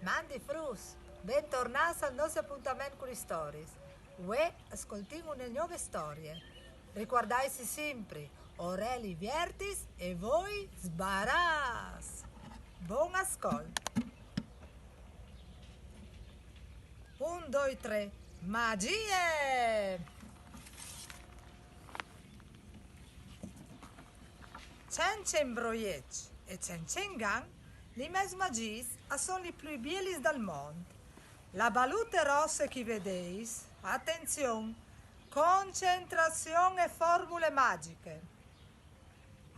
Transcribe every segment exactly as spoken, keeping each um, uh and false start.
Mandi fruts, bentornâts al nestri apontament cu lis storiis. Vuê o scoltìn une gnove storie. Ricuardaitsi simpri, orelis viertis e voi sbarâts. Bon scolt. Un, doi, trê. Magjie! Cence imbroieç e cence ingan, lis mês magjiis a son lis plui bielis dal mont. La balute rosse che o vedeis, atenzion, concentrazion e formule magjiche.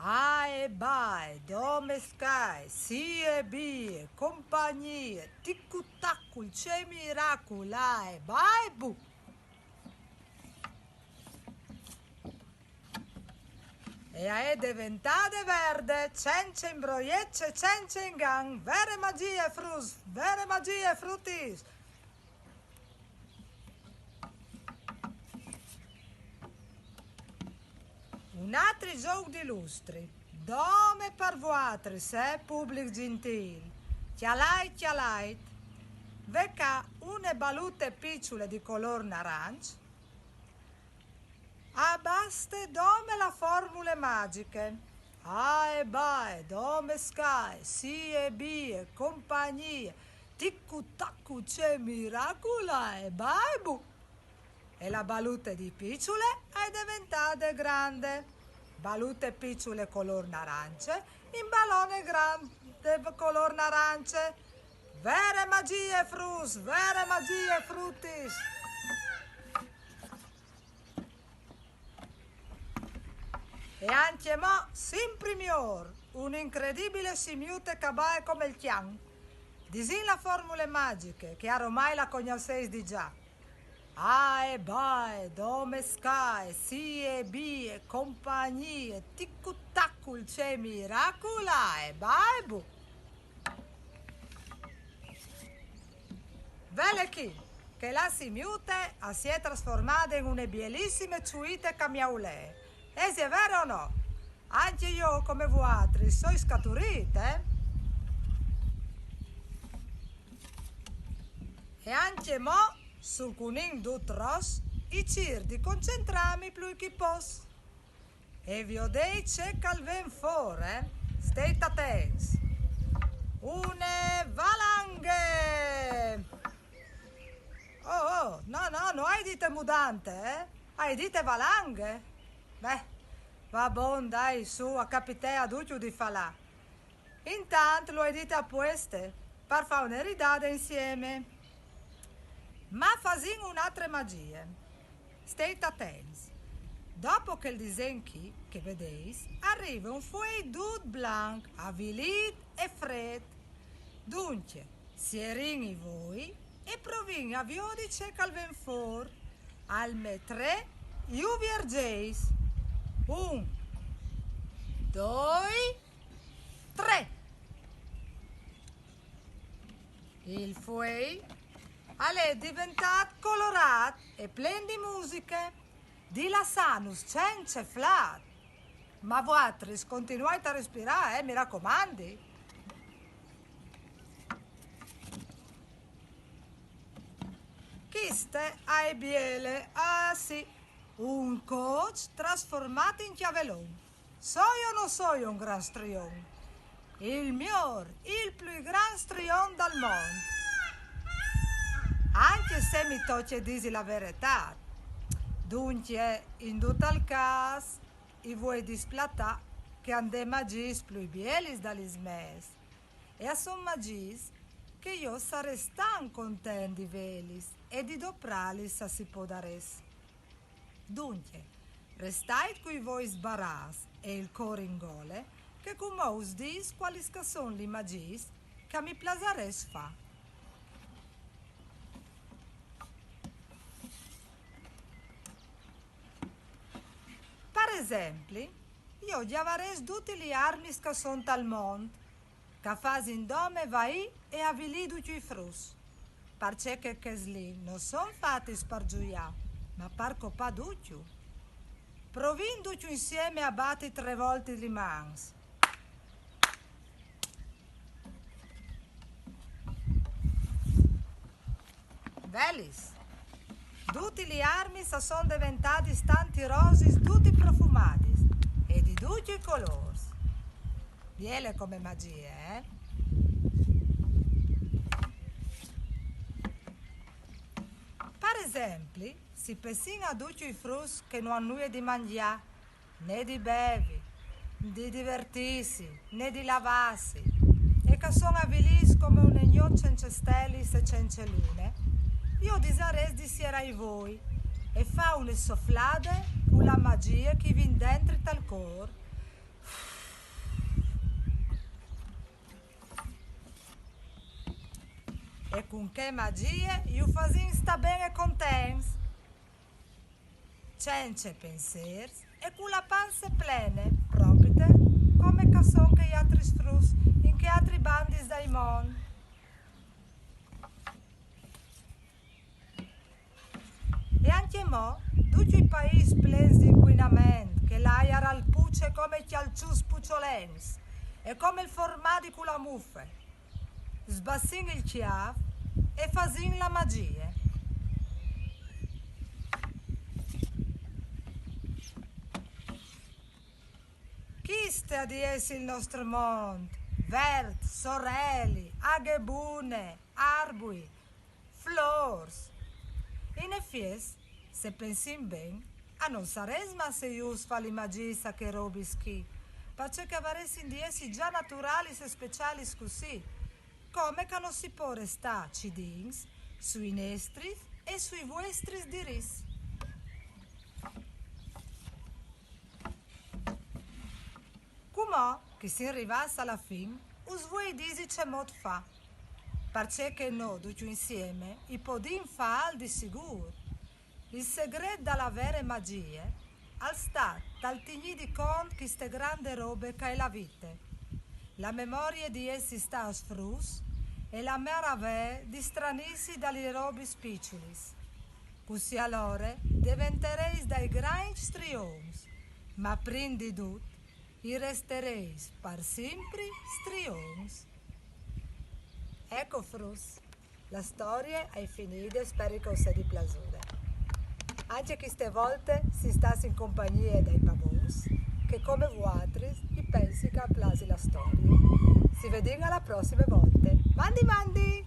Ae bae, dome scae, sie bie, compagnie, ticu tacu, ce miracul, ae bae bu. E ae deventade verde, cence imbroieç e cence ingan, vere magjie fruts, vere magjie frutis. Un altri zouc di lustri, dome par vuatris, eh, public gjintîl. Cjalait, cjalait. Ve ca une balute piçule di colôr naranç. A baste dome la formule magjiche. Ae bae, dome scae, sie bie, compagnie, ticu tacu, ce miracul, ae bae bu. E la balute di piçule e je deventade grande. Balute piçule colôr naranç, in balone grande colôr naranç. Vere magjie fruts, vere magjie frutis. E ancjemò, simpri miôr, une incredibile simiute che e bae come il cjan. Disìn la formule magjiche, che aromai la cognosseis digià. Ae bae, dome scae, sie bie, compagnie, ticu tacu, ce miracul, ae bae bu. Vele chi, che la simiute si è trasformade in une bielissime çuite che e miaule. E je vere o no? Ancje jo, come vuatris, o soi scaturide, eh? E ancjemò, sul cunin dut ros, o cîr di concentrâmi plui che o pos. E viodêt ce che al ven fûr, eh? Stêt atents. Une valanghe! Oh, oh, no, no, no ai dite mudante, eh? Ai dite valanghe? Beh, va bon, dai, sù, al capita a ducj di falâ. Intant lu ai dite a pueste, par fâ une ridade insiemi. Ma fasìn une altre magjie. Stêt atents. Dopo chel disen chi che o vedeis, al rive un fuei dut blanc, avilît e frêt. Duncje, sierìn i voi e provìn a viodi ce che al ven fûr. Al me trê, ju viergês. Un, doi, trê. Il fuei al è deventât colorât e plen di musiche. Di lassânus cence flât. Ma vuatris continuait a respirâ, eh, mi racomandi. Cheste e je biele, ah sì, un coç trasformât in cjavelon. Soi o no soi un grant strion? Il miôr, il plui grant strion dal mont. Ancje se mi tocje dîsi la veretât. Duncje, in dut il câs, i vuei displatâ che a 'nd è magjiis plui bielis da lis mês. E a son magjiis che jo o sarès tant content di vêlis e di doprâlis se si podarès. Duncje, restait cui voi sbarâts e il cûr in gole, che cumò us dîs cualis che a son lis magjiis che mi plasarès fâ. Par esempli, jo o gjavarès dutis lis armis che a son tal mont, che a fasin dome vaî e avilî ducj i fruts, parcè che chês li no son fatis par zuiâ, ma par copâ ducj. Provìn ducj insiemi a bati trê voltis lis mans. Velis. Dutis lis armis a son deventadis tantis rosis, dutis profumadis e di ducj i colôrs. Biele come magjie, eh? Par esempli, se pensìn a ducj i fruts che no àn nuie di mangjâ, né di bevi, di divertîsi, né di lavâsi, e che a son avilîts come une gnot cence stelis e cence lune, jo o disarès di sierâ i voi e fâ une soflade cu la magjie che i vin dentri tal cûr. E cun chê magjie ju fasìn stâ ben e contents, cence pensîrs e cu la panze plene, propite come che a son chei altris fruts in chês altris bandis dal mont. E ancjemò, ducj i paîs plens di incuinament, che l'aiar al puce come cjalçuts puçolents e come il formadi cu la mufe. Sbassìn il cjâf e fasìn la magjie. Chist al à di jessi il nestri mont: vert, soreli, aghe bune, arbui, flôrs. In efiets, se pensìn ben, a no sarès masse just fâ lis magjiis a chês robis chi, parcè che a varessin di jessi za naturalis e specialis cussì, come che no si pues restâ cidins sui nestris e sui vuestris dirits. Cumò che o sin rivâts a la fin, us vuei disi cemût fâ, parcè che nô ducj insiemi i podìn fâ alc di sigûr. Il segret da la vere magjie al sta tal tignî di cont cheste grande robe che e je la vite. La memorie di jessi stâts fruts e la maravee di stranîsi da lis robis piçulis. Cussì alore o deventarês dai grancj strions, ma prin di dut i restarês par simpri strions. Eco fruts, la storie e je finide, o speri che us sedi plasude. Ancje cheste volte o sin stâts in compagnie dai pavons, che come vualtris i pensi che a plasi la storie. Si vedìn a la prossime volte. Mandi, mandi!